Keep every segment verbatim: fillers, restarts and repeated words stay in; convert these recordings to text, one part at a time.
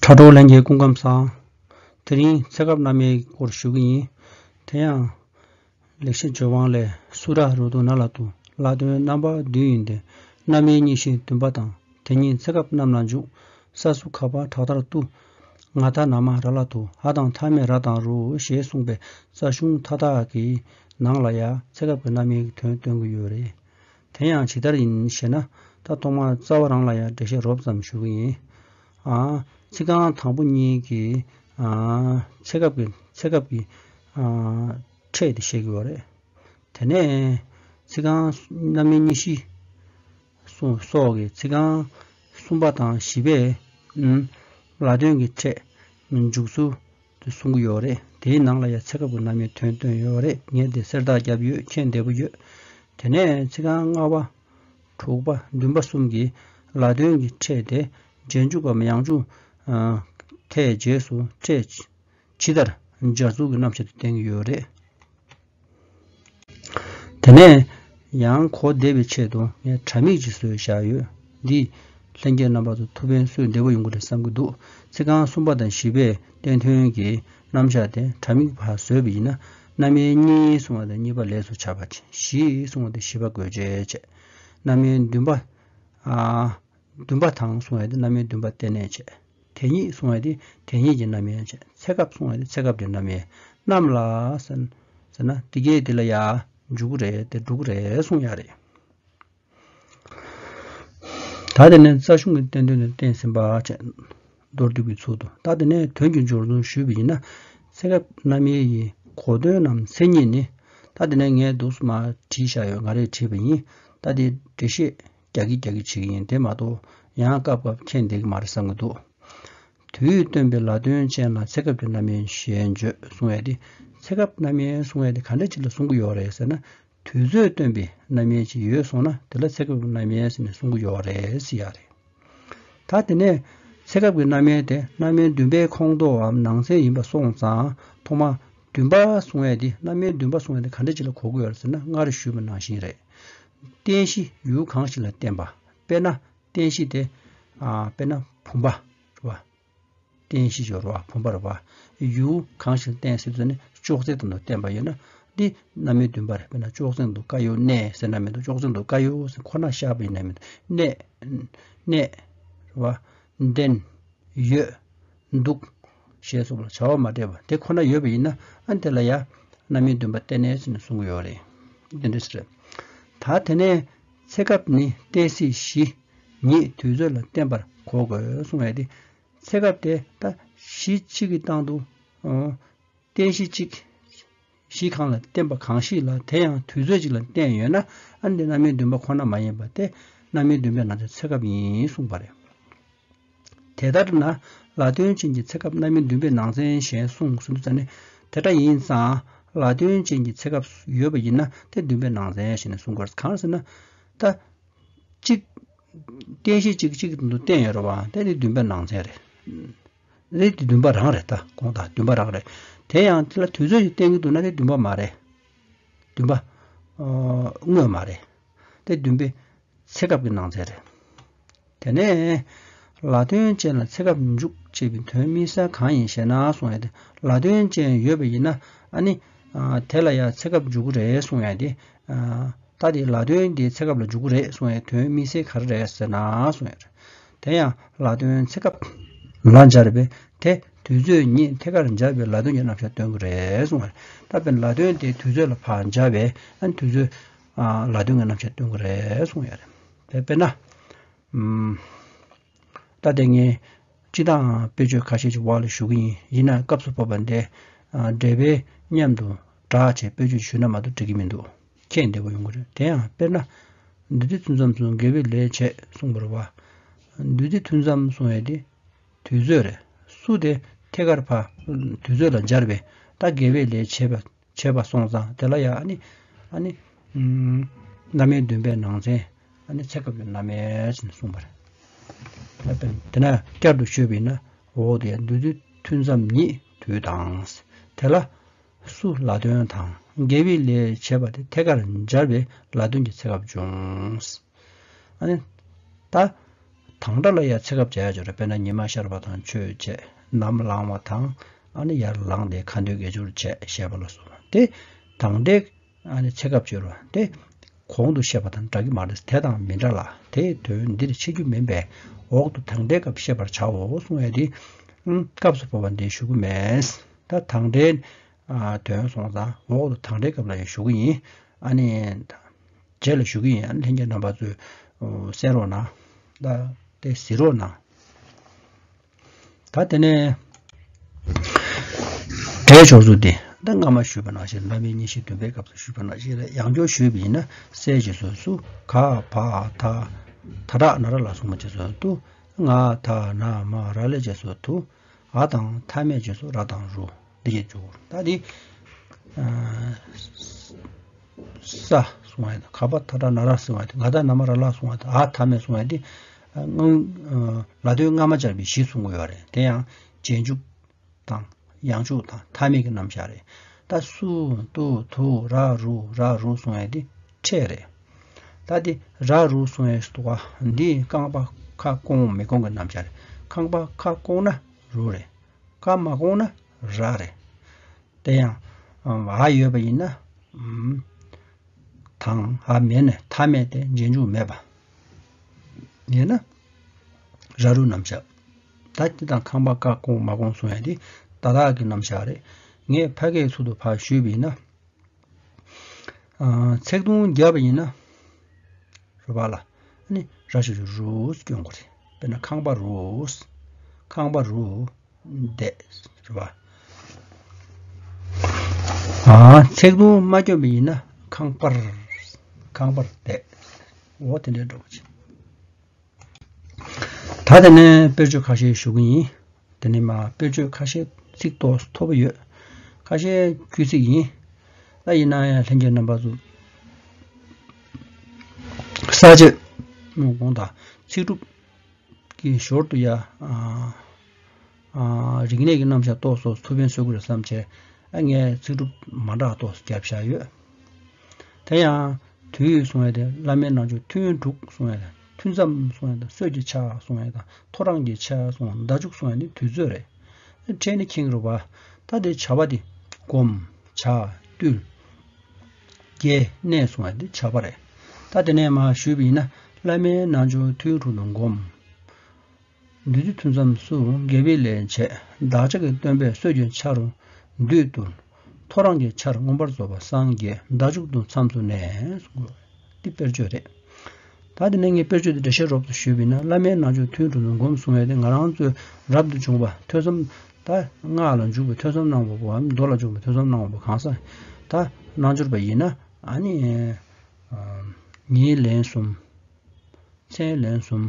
ཕྲག་དོག་ལྷན་རྒྱས་སྐུ་ཁམས་བཟང་། དེ་རིང་ཚེ་སྐབས་རྣམ་དབྱེའི་སྐོར་ཞུ་གི་ཡིན། དེ་ཡང་། ལེགས་བཤད་ལྗོན་དབང་ལས། སུ་ར་རུ་དུ་ན་ལ་དུ། ལ་དོན་རྣམ་པ་བདུན་ཡིན་ཏེ། རྣམ་དབྱེ་གཉིས་བཞི་བདུན་པ་དང་། དེ་ཉིད་ཚེ་སྐབས་རྣམས་ལ་འཇུག། ས་སུ་ཁ་བ་དྲག་མཐར་ཏུ། ང་ད་ན་མ་ར་ལ་དུ། འ་དང་མཐའ་མེད་ར་དང་རུ། ཞེས་གསུངས་པའི་རྩ་གཞུང་མཐའ་དག་གི་ནང་ལ་ཡང་ཚེ་སྐབས་ཀྱི་རྣམ་དབྱེའི་དོན་སྟོན་གྱི་ཡོད་རེད། དེ་ཡང་ཇི་ལྟར་ཡིན་ཞེ་ན། ད་ཐོག་མར་རྩ་བ་རང་ལ་ཡང་འགྲེལ་བཤད་རོབ་ཙམ་ཞུ་གི་ཡིན། ཨ། ཚིག་རྐང་དང་པོ་གཉིས་ཀྱིས། ཨ། ཚེ་སྐབས་ཀྱི་ཚེ་སྐབས་ཀྱི། ཨ། ཕྲད་དེ་བཤད་ཀྱི་ཡོད་རེད། དེ་ནས་ཚིག་རྐང་རྣམ་དབྱེ་གཉིས་བཞི་སོགས་ཀྱི་ཚིག་རྐང་གསུམ་པ་དང་བཞི་པས། ཨུམ། ལ་དོན་གྱི་ཕྲད་འཇུག་ཚུལ་དེ་གསུང་གི་ཡོད་རེད། དེའི་ནང་ལ་ཡང་ཚེ་སྐབས་ཀྱི་རྣམ་དབྱེ་དོན་སྟོན་ཡོད་རེད། ངས་དེ་གསལ་བརྡ་བརྒྱབ་ཡོད། མཁྱེན་བདེ་པོ་ཡོད། དེ་ནས་ཚིག་རྐང་ལྔ་པ། དྲུག་པ། བདུན་པ་གསུམ་གྱིས་ལ་དོན་གྱི་ཕྲད་དེ་རྗེས་འཇུག་གམ་ཡང་འཇུག་ཨ། ཐལ་རྗེས་སུ་ཕྲད་ཇི་ལྟར་སྦྱར་ཚུལ་གྱི་རྣམ་གཞག་དེ་བསྟན་གྱི་ཡོད་རེད། དེ་ནས་ཡང་གོ་བདེ་བའི་ཆེད་དུ་ངས་དྲ་མིག་ཅིག་བཟོས་བཞག་ཡོད། འདིས་ལྷན་རྒྱས་རྣམ་པ་ཚོ་ཐུགས་ཕན་གསོས་བདེ་པོ་ཡོང་གི་རེད་བསམ་གྱི་འདུག། ཚིག་རྐང་གསུམ་པ་དང་བཞི་པའི་བསྟན་དོན་གྱི་རྣམ་གཞག་དེ་དྲ་མིག་ཕར་བཟོས་པ་ཡིན་ན། རྣམ་དབྱེ་གཉིས་གསུང་བ་དེ་གཉིས་པ་ལས་སུ་བྱ་བ་བྱེད། བཞི་གསུང་བ་དེ་བཞི་པ་དགོས་ཆེད་བྱེད། རྣམ་དབྱེ་བདུན་པ། ཨ། བདུན་པ་དང་གསུང་བ་དེ་རྣམ་དབྱེ་བདུན་པ་རྟེན་གནས་བྱེད། དེ་ཉིད་གསུང་བ་དེ་དེ་ཉིད་ཀྱི་རྣམ་དབྱེ་བྱེད། ཚེ་སྐབས་གསུང་བ་དེ་ཚེ་སྐབས་ཀྱི་རྣམ་དབྱེ། རྣམས་ལ་ཟེར་ན། དེ་གས་དེ་ལ་ཡ་འཇུག་གི་རེད། དེ་འགྲོ་གི་རེད་གསུང་ཡ་རེད། ད་དེ་ནས་རྩ་གཞུང་གི་བསྟན་དོན་དེ་བསྟན་ཟིན་པ་བྱས། མདོར་བསྡུས་ཀྱི་ཚུལ་དུ། ད་དེ་ནས་དོན་གྱི་སྦྱོར་ཚུལ་ཞུས་པ་ཡིན་ན། ཚེ་སྐབས་རྣམ་དབྱེ་ཡི་གོ་དོན་ནམ་མཚན་ཉིད་ནི། ད་དེ་ནས་ངས་འདུག་སེ་མར་བྲིས་བཞག་ཡོད། ང་རས་བྲིས་པ་ཡིན། ད་དེ་འགྲེལ་བཤད་རྒྱག་གི་རྒྱག་གི་བྱེད་ཀྱི་ཡིན། དེ་མ་གཏོགས་ཡང་སྐབས་སྐབས་མཁྱེན་བསྡད་ཀྱི་མ་རེད་བསམ་གྱི་འདུག། དུས་སྟོན་པའི་ལ་དོན་ཅན་ལ་ཚེ་སྐབས་ཀྱི་རྣམ་དབྱེ་ཞེས་བརྗོད་གསུང་བས་ཏེ། ཚེ་སྐབས་རྣམ་དབྱེ་གསུང་བས་ཏེ་ག་འདྲ་ཅིག་ལ་གསུང་གི་ཡོད་རེད་ཟེར་ན། དུས་ཚོད་སྟོན་པའི་རྣམ་དབྱེ་ཅིག་ཡོད་སོང་ན། དེ་ལ་ཚེ་སྐབས་ཀྱི་རྣམ་དབྱེ་ཟེར་ནས་གསུང་གི་ཡོད་རེད་ཟེར་ཡ་རེད། ད་དེ་ནས་ཚེ་སྐབས་ཀྱི་རྣམ་དབྱེ་དེ་རྣམ་དབྱེ་བདུན་པའི་ཁོངས་གཏོགས་བམ་ནང་ཚན་ཡིན་པ་སོང་ཙང་། ཐོག་མ་བདུན་པ་གསུང་བས་ཏེ། རྣམ་དབྱེ་བདུན་པ་གསུང་བས་ཏེ་ག་འདྲ་ཅིག་ལ་གོ་གི་ཡོད་རེད་ཟེར་ན། སྔར་ཞུས་པ་ནང་བཞིན་རེད། རྟེན་གཞི་ཡུལ་གང་ཞིག་ལ་བརྟེན་པ། དཔེར་ན། རྟེན་གཞི་དེ། ཨ། དཔེར་ན་བུམ་པ་རེད་བ། རྟེན་གཞི་ཡོད་རེད་བ། བུམ་པ་རེད་བ། ཡུལ་གང་ཞིག་ལ་བརྟེན་ཟེར་དུས་ནི་ཅོག་ཙེ་དང་དུ་བརྟེན་པ་ཡོད་ན། འདི་རྣམ་དབྱེ་བདུན་པ་རེད། དཔེར་ན་ཅོག་ཙེ་དང་དཀར་ཡོལ་གནས་ཟེར་ན་མི་འདུག། ཅོག་ཙེ་དང་དཀར་ཡོལ་ཟེར་ཁོ་ན་བཞག་པ་ཡིན་ན་མི་འདུག། གནས། གནས། རེད་བ། ལྡན། ཡོད། འདུག། ཞེས་སོགས་ལ་བྱ་བ་མ་འདྲེས་པ་དེ་ཁོ་ན་ཡོད་པ་ཡིན་ན། ཨ། དེ་ལ་ཡང་རྣམ་དབྱེ་བདུན་པ་རྟེན་གནས་ཟེར་ནས་གསུང་གི་ཡོད་རེད། དེ་འདྲ་ཞིག་རེད། ད་དེ་ནས་ཚེ་སྐབས་ནི་རྟེན་གཞི་བཞི་ཉིད་དུས་ཚོད་ལ་བརྟེན་པར་གོ་དགོས་གསུང་བས་ཏེ། ཚེ་སྐབས་དེ་ད་གཞི་གཅིག་གི་སྟེང་དུ། ཨོ། རྟེན་གཞི་གཅིག། གཞི་གང་ལ་བརྟེན་པ་གང་ཞིག་ལ་དེ་ཡང་དུས་ཚོད་ཅིག་ལ་བརྟེན་ཡོད་ན། ཨ། འདི་རྣམ་དབྱེ་བདུན་པ་ཁོ་ན་མ་ཡིན་པ་སྟེ། རྣམ་དབྱེ་བདུན་པའི་ནང་ཚན་ཚེ་སྐབས་ཡིན་གསུངས་པ་རེད། དེ་ལྟར་ན་ལ་དོན་ཅན་གྱི་ཚེ་སྐབས་རྣམ་དབྱེ་བདུན་པའི་ནང་ཚན་ཞེས་གསུངས་ཟིན་དུས་ཙ་ནས། དེ་འདྲ་ཡིན་ཙང་ལ་དོན་ཅན་གྱི་ཚེ་སྐབས་ཡོད་པ་ཡིན་ན་དེ་བདུན་པའི་ནང་ཚན་ཞེས་ནས་གསུང་དགོས། གང་ཟེར་ན། ད། གཅིག། རྟེན་གཞི་གཅིག་གཅིག་ཏུ་བརྟེན་ཡོད་རེད་བ། དེ་ནི་བདུན་པའི་ནང་ཚན་རེད། རེད་དེ་བདུན་པ་རང་རེད། ད་དགོངས་དག་བདུན་པ་རང་རེད། དེ་ཡང་དེ་ལ་དུས་ཚོད་ཀྱི་བརྟེན་གྱི་འདུག་ན་དེ་བདུན་པ་མ་རེད། བདུན་པ། ཨོ། དངོས་མ་རེད། དེ་བདུན་པའི་ཚེ་སྐབས་ཀྱི་ནང་ཚན་རེད། དེ་ནས་ལ་དོན་ཅན་ལ་ཚེ་སྐབས་འཇུག་ཅེས་པའི་དོན་དམིགས་བསལ་གང་ཡིན་ཞེ་ན་གསུངས་ཡོད་དེ། ལ་དོན་ཅན་ཡོད་པ་ཡིན་ན། ཨ་ནི། ཨ། དེ་ལ་ཡང་ཚེ་སྐབས་འཇུག་གི་རེད་གསུངས་ཡོད་དེ། ཨ། ད་དེ་ལ་དོན་དེ་ཚེ་སྐབས་ལ་འཇུག་གི་རེད་གསུངས་ཡོད་དོན་དམིགས་བསལ་ག་རེ་རེད་ཟེར་ན་གསུངས་ཡོད་རེད། དེ་ཡང་ལ་དོན་ཚེ་སྐབས་ལ་སྦྱར་བས་དེ་དུས་ཚོད་ཉིད་ཐད་ཀར་སྦྱར་བའི་ལ་དོན་གྱི་རྣམ་གཞག་སྟོན་གྱི་རེད་གསུངས་པ་རེད། ད་དཔེར་ན་ལ་དོན་དེ་དུས་ཚོད་ལ་ཕར་སྦྱར་བས། ཨ། དུས་ཚོད། ཨ། ལ་དོན་གྱི་རྣམ་གཞག་སྟོན་གྱི་རེད་གསུངས་ཡོད་རེད། དེ་དཔེར་ན། ཨམ། ད་དེ་ངས་སྤྱི་དང་དཔེ་བརྗོད་ཁ་ཤས་ཀྱི་འོག་ལ་ཞུ་གི་ཡིན། ཡིན་ན་སྐབས་སུ་བབ་པ་འདི། ཨ། འགྲེལ་པའི་མཉམ་དུ་སྦྲགས་བྱས་དཔེ་བརྗོད་ཞུས་ན་མ་གཏོགས་འགྲིག་གི་མི་འདུག། མཁྱེན་བདེ་པོ་ཡོང་གི་རེད། དེ་ཡང་དཔེར་ན། འདུས་སྡེ་ཐུན་མཚམས་སུ་དགེ་བའི་ལས་བྱེད་གསུངས་པ་རེད་བ། འདུས་སྡེ་ཐུན་མཚམས་གསུངས་ཡས་དེ་དུས་ཚོད་རེད། སུ་དེ་ཐད་ཀར་ཕར་དུས་ཚོད་ལ་སྦྱར་བས་ད་དགེ་བའི་ལས་བྱེད་པ། བྱེད་པ་སོང་ཙང་དེ་ལ་ཡང་ཨ་ནི། ཨ་ནི། ཨམ། རྣམ་དབྱེ་བདུན་པའི་ནང་ཚན། ཨ་ནི་ཚེ་སྐབས་ཀྱི་རྣམ་དབྱེ་ཟེར་ནས་གསུངས་པ་རེད། དེ་ན་བསྐྱར་དུ་ཞུས་པ་ཡིན་ན། འོ་དེ་ཡང་འདུས་སྡེ་ཐུན་མཚམས་ཉིད་དུས་དང་། དེ་ལ། སུ་ལ་དོན་དང་དགེ་བའི་ལས་བྱེད་པ་དེ་ཐད་ཀར་སྦྱར་བའི་ལ་དོན་གྱི་ཚེ་སྐབས་འབྱུང་། ཨ་ནི། ད། དང་སྒྲ་ལ་ཡང་ཚེ་སྐབས་སྦྱར་ཡ་ཅིག་ཡོད་རེད། དཔེར་ན་ཉི་མ་ཤར་བ་དང་ཆོས་བྱས། ནམ་ལངས་བ་དང་ཨ་ནི་ཡར་ལངས་ཏེ་ཁ་འདོན་དགེ་སྦྱོར་བྱས་ཞེས་པ་ལ་སོགས་པ་དེ་དང་སྒྲའི་ཨ་ནི་ཚེ་སྐབས་སྦྱོར་བ་དེ་གོང་དུ་བཤད་པ་དང་འདྲ་གི་མ་རེད། དེ་དང་མི་འདྲ་ལ་དེའི་དོན་འདིར་འཆད་རྒྱུ་མིན་པས་འོག་ཏུ་དང་སྒྲའི་སྐབས་བཤད་པར་བྱའོ་གསུང་ཡ་དེ་སྐབས་སུ་བབ་པ་འདི་ཞུ་གི་མེད། ད་དང་སྒྲའི་དོན་སོང་ཙང་འོག་ཏུ་དང་སྒྲའི་སྐབས་ལ་ཡང་ཞུ་གི་ཡིན། ཨ་ནི། རྗེས་ལ་ཞུ་གི་ཡིན། ལྷན་རྒྱས་རྣམ་པ་ཚོས་གསན་རོགས་གནང་། ད་དེ་གཟིགས་རོགས་གནང་། ད་དེ་ནས་སྒྲའི་སྦྱོར་ཚུལ་དེ་ད་སྔ་མ་ཞུས་པ་ནང་བཞིན། བླ་མའི་ཉིན་བཞི་བདུན་པའི་སྐབས་སུ་ཞུས་པ་ནང་བཞིན་རེད། ཡང་བསྐྱར་ཞུས་པ་ཡིན་ན་སའི་རྗེས་སུ་སུ། ག་བ་ད། ད་དྲག་ན་ར་ལ་སོགས་མ་རྗེས་སུ་དུ། ང་ད་ན་མ་ར་ལའི་རྗེས་སུ་དུ། འ་དང་མཐའ་མའི་རྗེས་སུ་ར་དང་རུ། འདི་གི་འཇུག་ད་འདི། ས་གསུང་བ་ཡིན་ན་ག་བ་ད་དྲག་ན་ར་གསུང་བ་ཡིན་ན། ང་ད་ན་མ་ར་ལ་གསུང་བ་ཡིན་ན། འ་མཐའ་མའི་གསུང་བ་ཡིན་ན་འདི། སྔོན། ལ་དོན་སྔ་མ་སྦྱར་བའི་གཞི་གསུང་གི་ཡོད་རེད། དེ་ཡང་རྗེས་འཇུག་དང་ཡང་འཇུག་དང་མཐའ་མའི་གི་རྣམ་གཞག་རེད། ད་སུ་དུ་དུ་ར་རུ་ར་རུ་གསུང་ཡ་འདི་ཕྲད་རེད། ད་འདི་ར་རུ་གསུང་ཡ་ཞིག་འདུག་ག་འདི་རྐང་པ་ཁ་སྐོང་མི་སྐོང་གི་རྣམ་གཞག་རེད། རྐང་པ་ཁ་སྐོང་ན་རུ་རེད། ཁ་མ་སྐོང་ན་ར་རེད། དེ་ཡང་འ་ཡོད་པ་ཡིན་ན་དང་འ་མེད་ན་མཐའ་མེད་དེ་རྗེས་འཇུག་མེད་པ་ཡིན་ན་ར་རུ་རྣམ་གཞག་ད་འདི་དང་ཁ་མ་སྐོང་མ་སྐོང་གསུང་ཡ་འདི་ད་དག་གི་རྣམ་གཞག་རེད། ངས་ཕ་སྐད་ཚུལ་དུ་ཕར་ཞུས་པ་ཡིན་ན། ཚེག་དུང་བརྒྱབ་པ་ཡིན་ན། རུ་བ་ལ། ཨ་ནི་ར་ཞབས་ཀྱུ་རུ་སྐྱོན་དགོས་རེད། དཔེར་ན་ཁང་པ་རུ། ཁང་པ་རུ། བསྡད། རུ་བ། ཨ་ཚེག་དུང་མ་བརྒྱབ་པ་ཡིན་ན་ཁང་པར། ཁང་པར་བསྡད། འོ་དེ་འདྲའི་འགྲོ་གི་ད་དེ་ནས་དཔེར་བརྗོད་ཁ་ཤས་ཞུ་གི་ཡིན། དེ་ནས་མ་དཔེར་བརྗོད་ཁ་ཤས་ཚིག་ཏོག་ཙམ་ཐོབ་པ་ཡོད། ཁ་ཤས་དཀྱུས་ཚིག་ཡིན། ད་ཡིན་ན་ཡང་ལྷན་རྒྱས་རྣམ་པ་ཚོ་ས་བཅད་དགོངས་དག་ཚིག་གྲུབ་ཀྱི་ཞོར་དུ་ཡ། རིག་གནས་ཀྱི་རྣམ་གཞག་ཏོག་ཙམ་ཐུགས་ཕན་གསོས་ཀྱི་རེད་བསམ་བྱས། ཨ་ངས་ཚིག་གྲུབ་མ་འདྲ་ཏོག་ཙམ་བརྒྱབ་བཞག་ཡོད། དེ་ཡང་དུས་གསུང་ཡ་དེ་བླ་མའི་རྣལ་འབྱོར་ཐུན་དྲུག་གསུང་ཡ་དང་། ཐུན་མཚམས་གསུང་ཡ་དང་། སྲོད་ཀྱི་ཆ་གསུང་ཡ་དང་། ཐོ་རངས་ཀྱི་ཆ་གསུང་། ཟླ་མཇུག་གསུང་ཡ་ནི་དུས་ཚོད་རེད། ཕྲད་ནས་མཁྱེན་གྱི་རེད་པ། ད་དེ་བྱ་བ་དེ་སྒོམ། བྱ། བཏུལ། རྒྱས། གནས་གསུང་ཡ་དེ་བྱ་བ་རེད། ད་དེ་ནས་མར་ཞུས་པ་ཡིན་ན། བླ་མའི་རྣལ་འབྱོར་ཐུན་དྲུག་ཏུ་སྒོམ། བདུད་རྩི་ཐུན་མཚམས་སུ་དགེ་བའི་ལས་བྱེད། བདག་ཅག་གི་སྟོན་པས་སྲོད་ཀྱི་ཆར་བདུད་བཏུལ། ཐོ་རངས་ཀྱི་ཆར་མངོན་པར་རྫོགས་པར་སངས་རྒྱས། ཟླ་མཇུག་ཏུ་མཚམས་སུ་གནས། འདི་དཔེར་བརྗོད་རེད། ད་དེ་ནས་ངས་དཔེར་བརྗོད་དེ་འགྲེལ་བཤད་རོབ་ཏུ་ཞུས་པ་ཡིན་ན། བླ་མའི་རྣལ་འབྱོར་ཐུན་དྲུག་ཏུ་སྒོམ་གསུང་ཡ་དེ་ང་རང་ཚོས་རབ་ཏུ་བྱུང་བ་ཐོས་བསམ། ད་སྔགས་ལ་འཇུག་པའི་ཐོས་བསམ་གནང་བ་པོའམ་མདོ་ལ་འཇུག་པའི་ཐོས་བསམ་གནང་བ་པོ། གང་ཟག་ད་རྣལ་འབྱོར་པ་ཡིན་ན་ཨ་ནི་ཉིན་ལན་གསུམ། མཚན་ལན་གསུམ།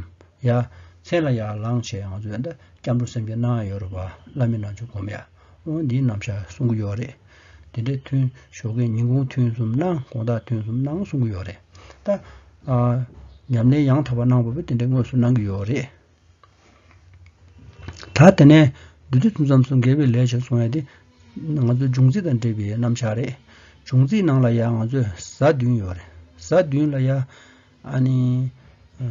ཡ། མཚན་ལ་ཡར་ལངས་བྱས་ང་ཚོས་ད་སྐྱབས་འགྲོ་སེམས་བསྐྱེད་གནང་ཡོད་རེད་པ། བླ་མའི་རྣལ་འབྱོར་སྒོམ་ཡ། འོ་འདིའི་རྣམ་གཞག་གསུང་གི་ཡོད་རེད། དེ་འདྲའི་ཐུན་ཞོགས་ཀས་ཉིན་གུང་ཐུན་གསུམ་གནང་། དགོང་དག་ཐུན་གསུམ་གནང་གསུང་གི་ཡོད་རེད། ད་ཨ་ཉམས་ལེན་ཡང་དག་པ་གནང་བ་པོ་དེ་འདྲའི་དངོས་སུ་གནང་གི་ཡོད་རེད། ད་དེ་ནས་བདུད་རྩི་ཐུན་མཚམས་སུ་དགེ་བའི་ལས་བྱེད་གསུང་ཡ་དེ་ང་ཚོའི་འབྱུང་རྩིས་དང་འབྲེལ་བའི་རྣམ་གཞག་རེད། འབྱུང་རྩིས་ནང་ལ་ཡང་ང་ཚོས་གཟའ་བདུན་ཡོད་རེད། གཟའ་བདུན་ལ་ཡ་ཨ་ནི་ཨ་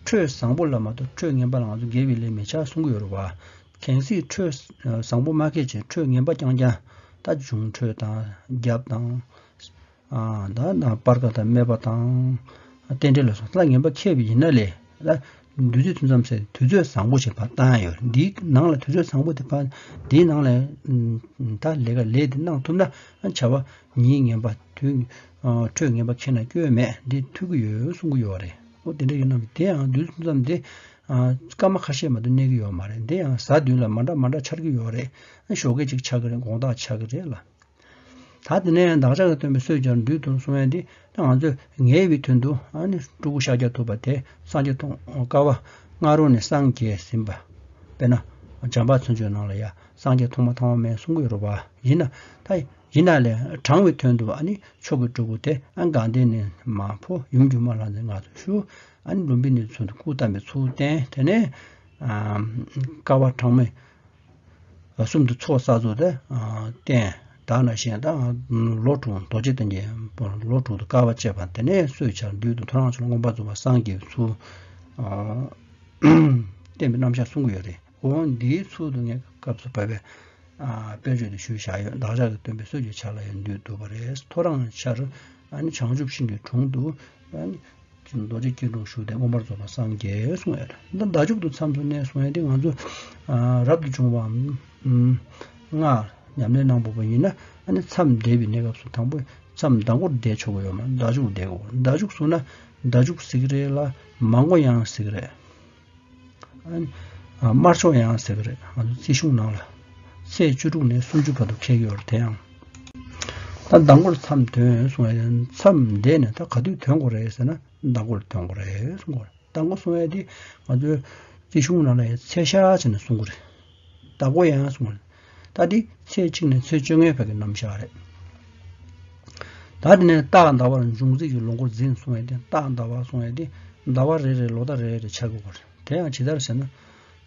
འཕྲོད་བཟང་པོ་ལ་མ་གཏོགས་འཕྲོད་ངན་པ་ལ་ང་ཚོ་དགེ་བའི་ལས་མི་བྱ་གསུང་གི་ཡོད་རེད་པ། གལ་སྲིད་འཕྲོད་བཟང་པོ་མ་འཁེལ་ཅིང་འཕྲོད་ངན་པ་རྐྱང་རྐྱང་། ད་འབྱུང་འཕྲོད་དང་རྒྱབ་དང་། ཨ་ད་ན་སྤར་ཁ་དང་སྨེ་པ་དང་། རྟེན་འབྲེལ་ལ་སོགས་ད་ངན་པ་ཁེལ་བ་ཡིན་ན་ལས། ད་བདུད་རྩི་ཐུན་མཚམས་ཟེར་དུས་ཚོད་བཟང་པོ་ཞིག་ཕར་བཏང་ཡོད། འདིའི་ནང་ལ་དུས་ཚོད་བཟང་པོ་དེ་ཕར་འདིའི་ནང་ལ་ད་ལས་ཀ་ལས་དེ་གནང་ཐུབ་ན། བྱ་བ་ཉིན་ངན་པ་དུས་འཕྲོད་ངན་པ་ཁེལ་ན་སྐྱོན་མེད། འདི་ཐུབ་ཀྱི་ཡོད་གསུང་གི་ཡོད་རེད། འོ་དེ་འདྲ་ཡིན་ན་དེ་ཡང་བདུད་རྩི་ཐུན་མཚམས་དེ་སྐར་མ་ཁ་ཤས་མ་གཏོགས་གནས་ཀྱི་ཡོད་མ་རེད། འདི་ཡང་གཟའ་བདུན་ལ་མ་འདྲ་མ་འདྲ་འཆར་གྱི་ཡོད་རེད། ཞོགས་ཀས་ཅིག་ཆགས་ཀྱི་རེད། དགོང་དག་ཆགས་ཀྱི་རེད་ལ། ད་དེ་ནས་བདག་ཅག་གི་སྟོན་པས་སྲོད་ཀྱི་ཆར་བདུད་བཏུལ་གསུང་ཡ་འདི་ང་ཚོས་ངེས་པའི་དོན་དུ་ཨ་ནི་སྤྲུལ་སྐུ་ཤཱཀྱ་ཐུབ་པ་དེ་སངས་རྒྱས་མཐོང་དཀའ་བ་སྔ་རོལ་ནས་སངས་རྒྱས་ཟིན་པ། དཔེར་ན་བྱམས་པ་མཚན་བརྗོད་ནང་ལ་ཡ་སངས་རྒྱས་ཐོག་མ་ཐོག་མ་མེད་གསུང་གི་ཡོད་རེད་པ། ཡིན་ན་ད་ཡིན་ན་ལས་དྲང་བའི་དོན་དུ་ཨ་ནི་མཆོག་གི་སྤྲུལ་སྐུ་དེ་ཨ་དགའ་ལྡན་ནས་མ་ཕོ་ཡུམ་སྒྱུ་མ་ལྷ་མཛེས་ང་ཚོ་ཞུ། ཨ་ནི་ལུམ་བི་ནིའི་ཚུལ་དུ་སྐུ་བལྟམས་པའི་ཚུལ་བསྟན། དེ་ནས་ཨ་བསྐལ་པ་གྲངས་མེད་གསུམ་དུ་ཚོགས་བསགས་ཚུལ་དེ་བསྟན། ད་ནང་བཞིན་ད་ལོ་དྲུག་རྡོ་རྗེ་གདན་གྱི་ལོ་དྲུག་ཏུ་དཀའ་བ་སྤྱད་པ། དེ་ནས་སྲོད་ཀྱི་ཆར་བདུད་དང་ཐོ་རངས་ཆུ་ལ་མངོན་པར་རྫོགས་པར་སངས་རྒྱས་པའི་ཚུལ། བསྟན་པའི་རྣམ་གཞག་གསུང་གི་ཡོད་རེད། འོ་འདིའི་ཚུལ་དུ་ངས་སྐབས་སུ་བབས་པའི་ཨ་དཔེར་བརྗོད་དུ་ཞུས་བཞག་ཡོད། བདག་ཅག་གི་སྟོན་པའི་སྲོལ་གྱི་ཆར་ལ་ཡང་འདུད་འདུད་པ་རེད། ཐོ་རངས་ཆར་ཨ་ནི་བྱང་ཆུབ་ཤིང་གི་དྲུང་དུ་ཨ་ནི་རྡོ་རྗེ་སྐྱིལ་ཀྲུང་བཞུགས་ཏེ་མངོན་པར་རྫོགས་པར་སངས་རྒྱས་གསུངས་ཡོད་རེད། འདི་ཟླ་མཇུག་ཏུ་མཚམས་སུ་གནས་གསུངས་ཡོད་དེ། ང་ཚོ་ཨ་རབ་ཏུ་བྱུང་བའམ་ཨམ་སྔགས་ཉམས་ལེན་གནང་དགོས་པ་ཡིན་ན། ཨ་ནི་མཚམས་བསྡད་པའི་གནས་སྐབས་སུ་དང་པོ་མཚམས་ཟླ་མགོར་བསྡད་ཆོག་གི་ཡོད་མ་རེད། ཟླ་མཇུག་བསྡད་དགོས། ཟླ་མཇུག་བཟུང་ན་ཟླ་མཇུག་ཟེར་གི་རེད་ལ། མ་མགོ་ཡང་ཟེར་གི་རེད། ཨ་ནི་ཨ་དམར་ཕྱོགས་ཡང་ཟེར་གི་རེད། ང་ཚོ་རྩིས་གཞུང་ནང་ལ་ཚེས་བཅུ་དྲུག་ནས་སུམ་ཅུ་བར་དུ་འཁེལ་གི་ཡོད་རེད། དེ་ཡང་ད་ཟླ་མགོར་མཚམས་ཐོན་གསུངས་ཡ། མཚམས་འདས་ནས་ད་ག་དུས་ཐོན་དགོས་རེད་ཟེར་ན། ཟླ་མགོར་ཐོན་དགོས་རེད་གསུང་གི་རེད། ཟླ་མགོ་གསུང་ཡ་དེ་ང་ཚོའི་རྩིས་གཞུང་ནང་ལ་ཡང་ཚེས་ཞག་བྱས་ནས་གསུང་གི་རེད། ཟླ་མགོ་ཡང་གསུང་གི་རེད། ད་འདི་ཚེས་གཅིག་ནས་ཚེས་བཅོ་ལྔའི་བར་གྱི་རྣམ་གཞག་རེད། ད་དེ་ནས་རྟག་ཟླ་བར་འབྱུང་རྩིས་ཀྱི་ལོ་འགོར་འཛིན་གསུང་ཡ་དེ། རྟག་ཟླ་བ་གསུང་ཡ་དེ་ཟླ་བ་རེ་རེ་ལོ་ཟླ་རེ་རེ་འཆར་དགོས་པ་རེད། དེ་ཡང་ཇི་ལྟར་ཟེར་ན།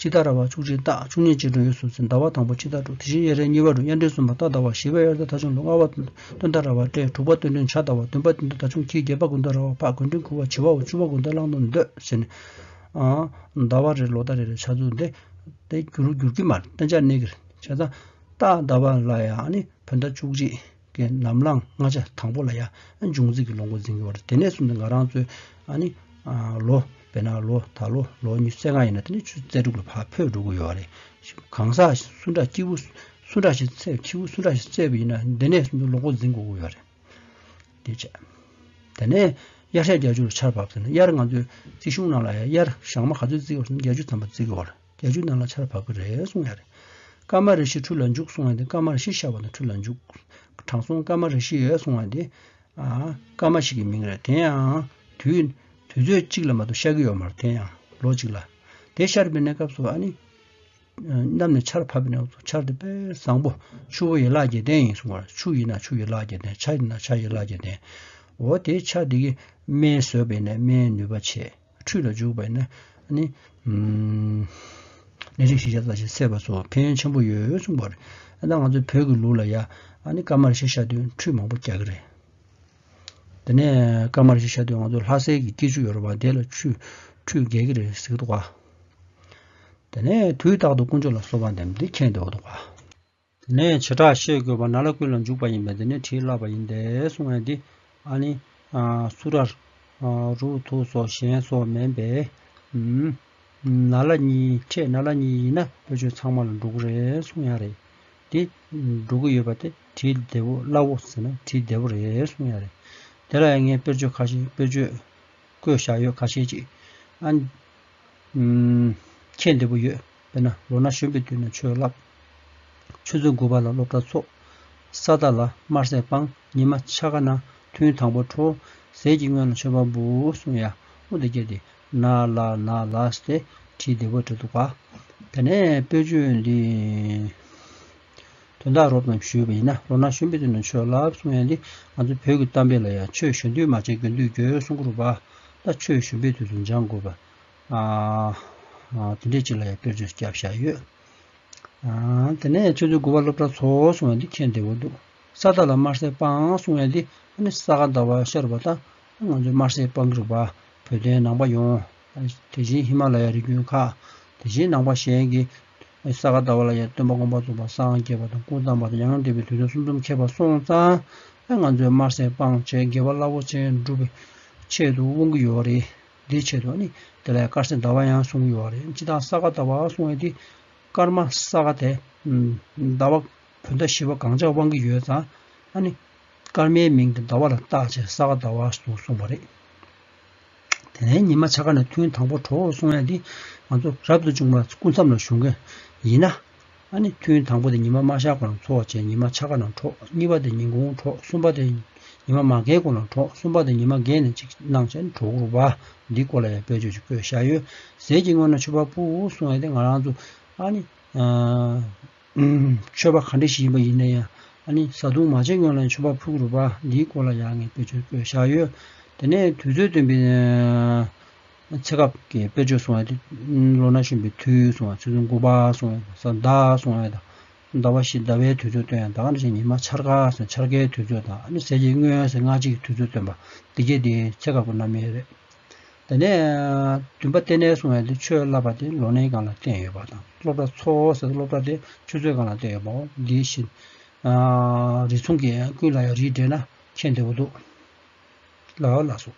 སྤྱི་ཟླ་ར་བ་བཅུ་གཅིག་སྟག། བཅུ་གཉིས་སྤྱི་སྒྲོན་འོས་སུ་འཛིན། ཟླ་བ་དང་པོ་སྤྱི་ཟླ་དྲུག། དེ་བཞིན་དབྱར་རའི་གཉིས་པ་དྲུག། དབྱར་འབྲིང་གསུམ་པ་སྟག་ཟླ་བ། བཞི་པའི་དབྱར་ཟླ་ཐ་ཆུང་ལོ། ལྔ་པ་སྟོན་ཟླ་ར་བ་སྤྲེལ། དྲུག་པ་སྟོན་སྒྲོན་བྱ་ཟླ་བ། བདུན་པ་སྟོན་ཟླ་ཐ་ཆུང་ཁྱི། བརྒྱད་པ་དགུན་ཟླ་ར་བ་བག། དགུན་འབྲིང་དགུ་པ་བྱི་བའོ། བཅུ་པ་དགུན་ཟླ་གླང་དར་འདོད་ཟེར་ནས། ཨ་ཟླ་བ་རེ་ལོ་ཟླ་རེ་རེ་ཆ་ཚུགས་འདི་དེ་འགྱུར་འགྱུར་གྱི་མ་རེད། གཏན་འཇགས་གནས་ཀྱི་རེད། བྱས་ཙང་སྟག་ཟླ་བ་ལ་ཡང་ཨ་ནི་བོད་ཟླ་བཅུ་གཅིག་གི་ནམ་ལངས་སྔ་ཆ་དང་པོ་ལ་ཡ་འབྱུང་རྩིས་ཀྱི་ལོ་འགོ་འཛིན་གྱི་ཡོད་རེད། དེ་ནས་བཟུང་སྟེ་ང་རང་ཚོའི་ཨ་ནི་ཨ་ལོ། དཔེར་ན་ལོ་ད་ལོ་ལོ་ཉི་ཤུ་རྩ་ལྔ་ཡིན་ན་དེ་ནས་ཆུ་ཚོད་རྩ་དྲུག་ལ་ཕར་འཕོས་འགྲོ་གི་ཡོད་རེད། གང་ཟག་སུ་འདྲ་སྐྱེས་བུ་སུ་འདྲ་ཞིག་ཚེས། སྐྱེས་བུ་སུ་འདྲ་ཞིག་བཙས་པ་ཡིན་ན་འདི་ནས་བཟུང་སྟེ་ལོ་འགོ་འཛིན་དགོས་ཀྱི་ཡོད་རེད། དེ་བྱས། དེ་ནས་དབྱར་ཞག་བརྒྱད་ཅུ་ལ་ཆར་བབས་ཟེར་ན། དབྱར་ང་ཚོའི་རྩིས་གཞུང་ནང་ལ་ཡ་དབྱར་ཞག་མ་ག་ཚོད་བརྩི་དགོས་ཟེར་ན་བརྒྱད་ཅུ་ཐམ་པ་བརྩི་དགོས་རེད། བརྒྱད་ཅུ་ནང་ལ་ཆར་བབས་ཀྱི་རེད་གསུངས་ཡ་རེད། སྐར་མ་རེ་བཞི་ཁྲུས་ལ་འཇུག་གསུངས་ཡ་དེ། སྐར་མ་རེ་བཞི་ཤར་བ་དང་ཁྲུས་ལ་འཇུག་དྲང་སྲོང་སྐར་མ་རེ་བཞི་ཡོད་གསུངས་ཡ་དེ། ཨ་སྐར་མ་ཞིག་གི་མིང་རེད། དེ་ཡང་དུས་དུས་ཚོད་གཅིག་ལ་མ་གཏོགས་ཤར་གྱི་ཡོད་མ་རེད། དེ་ཡང་ལོ་གཅིག་ལ། དེ་ཤར་བའི་གནས་སྐབས་སུ་ཨ་ནི་གནམ་ནས་ཆར་བབས་པའི་གནས་སྐབས་སུ་ཆར་དེ་དཔེ་བཟང་པོ། ཆུ་བོ་ཡན་ལག་བརྒྱད་ལྡན་ཡིན་གསུངས་པ་རེད། ཆུ་ཡིན་ན་ཆུ་ཡན་ལག་བརྒྱད་ལྡན། བྱ་ཡིན་ན་བྱ་ཡན་ལག་བརྒྱད་ལྡན། འོ་དེ་ཆར་དེ་གིས་སྨན་ཟོས་པ་ཡིན་ན་སྨན་ནུས་པ་ཆེ། ཁྲུས་ལ་འཇུག་པ་ཡིན་ན་ནི། ཨུམ། ནད་རིགས་བཞི་ཆ་ཙམ་ཞིག་སེལ་བ་སོགས་ཕན་ཡོན་ཆེན་པོ་ཡོད་གསུངས་པ་རེད། ཨ་ད་ང་ཚོའི་བོད་ཀྱི་ལུགས་ལ་ཡ་ཨ་ནི་སྐར་མ་རེ་བཞི་ཤར་དུས་ཁྲུས་མང་པོ་རྒྱག་གི་རེད། དེ་ནས་སྐར་མ་རེ་བཞི་ཤར་དུས་ང་ཚོ་ལྷ་སའི་གི་སྐྱིད་ཆུ་ཡོད་རེད་པ། དེ་ལ་ཆུ་ཁྲུས་རྒྱག་གི་རེད་ཟེར་གི་འདུག་ག། དེ་ནས་དུས་རྟག་ཏུ་དཀོན་མཆོག་ལ་གསོལ་བ་འདེབས། འདི་མཁྱེན་འདོད་འདུག་ག། དེ་ནས་བྱེ་བྲག་ཤེས་དགོས་པ། ན་ལ་ཀུན་ལ་འཇུག་པ་ཡིན་པས་དེ་ནི་བྲིས་བརླག་པ་ཡིན་ཏེ་གསུང་ཡ་འདི། ཨ་ནི་ཨ་སུ་ར་རུ་ཐུ་སོགས་གཞན་སོགས་མིན་པས། ཨུམ། ན་ལ་གཉིས། ཕྲད་ན་ལ་གཉིས་ཡིན་ན་དཔེར་བརྗོད་ཚང་མ་ལ་འགྲོ་གི་རེད་གསུང་ཡ་རེད། འདི་འགྲོ་གི་ཡོད་པ་དེ་བྲིས་བདེ་བོ་སླ་བོ་ཟེར་ན་བྲིས་བདེ་བོ་རེད་གསུང་ཡ་རེད། དེ་ལ་ཡང་ངས་དཔེར་བརྗོད་ཁ་ཤས་དཔེར་བརྗོད་བཀོད་བཞག་ཡོད། ཁ་ཤས་ཅིག། ཨ། ཨུམ། མཁྱེན་བདེ་པོ་ཡོད། དཔེར་ན། ལོ་ན་གཞོན་པའི་དུས་ན་ཆོས་བསླབ། ཆུ་ཚོད་དགུ་པ་ལ་སློབ་གྲྭ་ཚོགས། ས་ཟླ་ལ་དམར་ཟས་སྤང་། ཉི་མ་འཆར་ཀ་ན་ཐུན་དང་པོ་འཕྲོ། ཟས་ཀྱི་སྔོན་ལ་མཆོད་པ་འབུལ་གསུང་ཡ། འོ་དེ་སྐད་དེ་ན་ལ་ན་ལ་ཟེར་ཏེ་བྲིས་བདེ་པོ་བྲིས་འདུག་ག། དེ་ནས་དཔེར་བརྗོད་འདི། དོན་དག་རོབ་ཙམ་ཞུས་པ་ཡིན་ན། ལོ་ན་གཞོན་པའི་དུས་ན་ཆོས་བསླབ་གསུང་ཡ་འདི་ང་ཚོ་བོད་ཀྱི་གཏམ་དཔེ་ལ་ཡང་ཆོས་གཞོན་དུས་མ་བྱས་རྒན་དུས་འགྱོད་གསུང་གི་རེད་པ། ད་ཆོས་གཞོན་པའི་དུས་སུ་སྦྱང་དགོས་པ། ཨ། ཨ། དེ་འདྲས་ཅིག་ལ་ཡང་དཔེར་བརྗོད་བརྒྱབ་བཞག་ཡོད། ཨ། དེ་ནས་ཆུ་ཚོད་དགུ་པ་སློབ་གྲྭ་ཚོགས་གསུང་ཡ་འདི་མཁྱེན་བདེ་པོ་འདུག། ས་ཟླ་ལ་དམར་ཟས་སྤང་གསུང་ཡ་འདི་ཨ་ནི་ས་ག་ཟླ་བ་ཤར་བ་དང་ང་ཚོས་དམར་ཟས་སྤང་གི་རེད་པ། བོད་དོན་ནང་པ་ཡོངས། དེ་བཞིན་ཧི་མ་ལ་ཡ་རི་རྒྱུད་ཁག། དེ་བཞིན་ནང་པ་གཞན་གྱི་ས་ག་ཟླ་བ་ལ་ཡ་སྟོན་པ་མངོན་པར་རྫོགས་པར་སངས་རྒྱས་པ་དང་སྐུ་བལྟམས་པ་དང་ཡང་དག་པའི་དུས་སྟོན་གསུམ་འཛོམས་ཁེལ་བ་སོང་ཙང་ང་ཚོས་དམར་ཟས་སྤང་བྱས་དགེ་བ་རླབས་པོ་ཆེ་སྒྲུབ་པའི་ཆེད་དུ་དབང་གི་ཡོད་རེད། འདིའི་ཆེད་དུ་ནི་དེ་ལ་དཀར་ཟས་ཟླ་བ་ཡང་གསུང་གི་ཡོད་རེད། སྤྱིར་བཏང་ས་ག་ཟླ་བ་གསུང་ཡ་དེ་སྐར་མ་ས་ག་དེ་ཟླ་བ་བོད་ཟླ་བཞི་པ་གང་ཆགས་དབང་གི་ཡོད་ཙང་ཨ་ནི་སྐར་མའི་མིང་དེ་ཟླ་བ་ལ་བཏགས་བྱས་ས་ག་ཟླ་བ་ཟེར་གསུངས་པ་རེད། དེ་ནས་ཉི་མ་འཆར་ཀ་ནས་ཐུན་དང་པོ་འཕྲོ་གསུང་ཡ་འདི་ང་ཚོ་རབ་ཏུ་བྱུང་བ་སྐུ་མཚམས་ལ་བཞུགས་མཁན་ཡིན་ན། ཨ་ནི་ཐུན་དང་པོ་དེ་ཉི་མ་མ་ཤར་གོང་ལ་ཚོགས་བྱས་ཉི་མ་འཆར་ཀ་ནང་འཕྲོ། གཉིས་པ་དེ་ཉིན་གུང་འཕྲོ། གསུམ་པ་དེ་ཉི་མ་མ་བརྒལ་གོང་ལ་འཕྲོ། གསུམ་པ་དེ་ཉི་མ་བརྒལ་ནས་ཅིག་གནང་བྱས་འཕྲོ་དགོས་པ། འདི་སྐོར་ལ་ཡང་དཔེར་བརྗོད་ཅིག་བཀོད་བཞག་ཡོད། ཟས་ཀྱི་སྔོན་ལ་མཆོད་པ་ཕུལ་གསུང་ཡ་དེ་ང་རང་ཚོ་ཨ་ནི། མཆོད་པ་ག་འདྲ་ཞིག་ཡིན་པ་ཡིན་ན་ཡང་ཨ་ནི་བཟའ་བཏུང་མ་བྱས་སྔོན་ལ་མཆོད་པ་ཕུལ་དགོས་རེད་པ། འདིའི་སྐོར་ལ་ཡང་ངས་དཔེ་ཆ་བཀོད་བཞག་ཡོད། དེ་ནས་དུས་ཚོད་སྟོན་པའི་ཚེ་སྐབས་ཀྱི་དཔེར་བརྗོད་གསུང་བ་དེ་ལོ་ན་གཞོན་པའི་དུས་གསུང་བ། ཆུ་ཚོད་དགུ་པ་གསུང་བ། ཟླ་གསུང་བ་དང་ཟླ་བ་བཞི་ཟླ་བའི་དུས་ཚོད་སྟོན་ཡ་དང་། ཨ་ནི་ཉི་མ་འཆར་ཀ་ཟེར་འཆར་ཀའི་དུས་ཚོད་དང་། ཨ་ནི་ཟས་ཀྱི་སྔོན་ཟེར་སྔ་ཕྱི་གི་དུས་ཚོད་སྟོན་པ་འདི་གས་དེ་ཚེ་སྐབས་ཀྱི་རྣམ་དབྱེ་རེད། དེ་ནས་བདུན་པ་སྟེ་གནས་གསུང་བ་དེ་ཆོས་བསླབ་པ་དེ་ལོ་ནའི་སྒང་ལ་བསྟན་ཡོད་པ་དང་། སློབ་གྲྭ་ཚོགས་ཟེར་སློབ་གྲྭ་དེ་ཆུ་ཚོད་སྒང་ལ་བསྟན་ཡོད་པའོ། འདི་བཞིན་རིགས་མཚུངས་ཀྱི་ཀུན་ལ་ཡང་རིགས་འགྲེ་ན་མཁྱེན་བདེ་བོ་འདུག་ལ་ལ་སོ།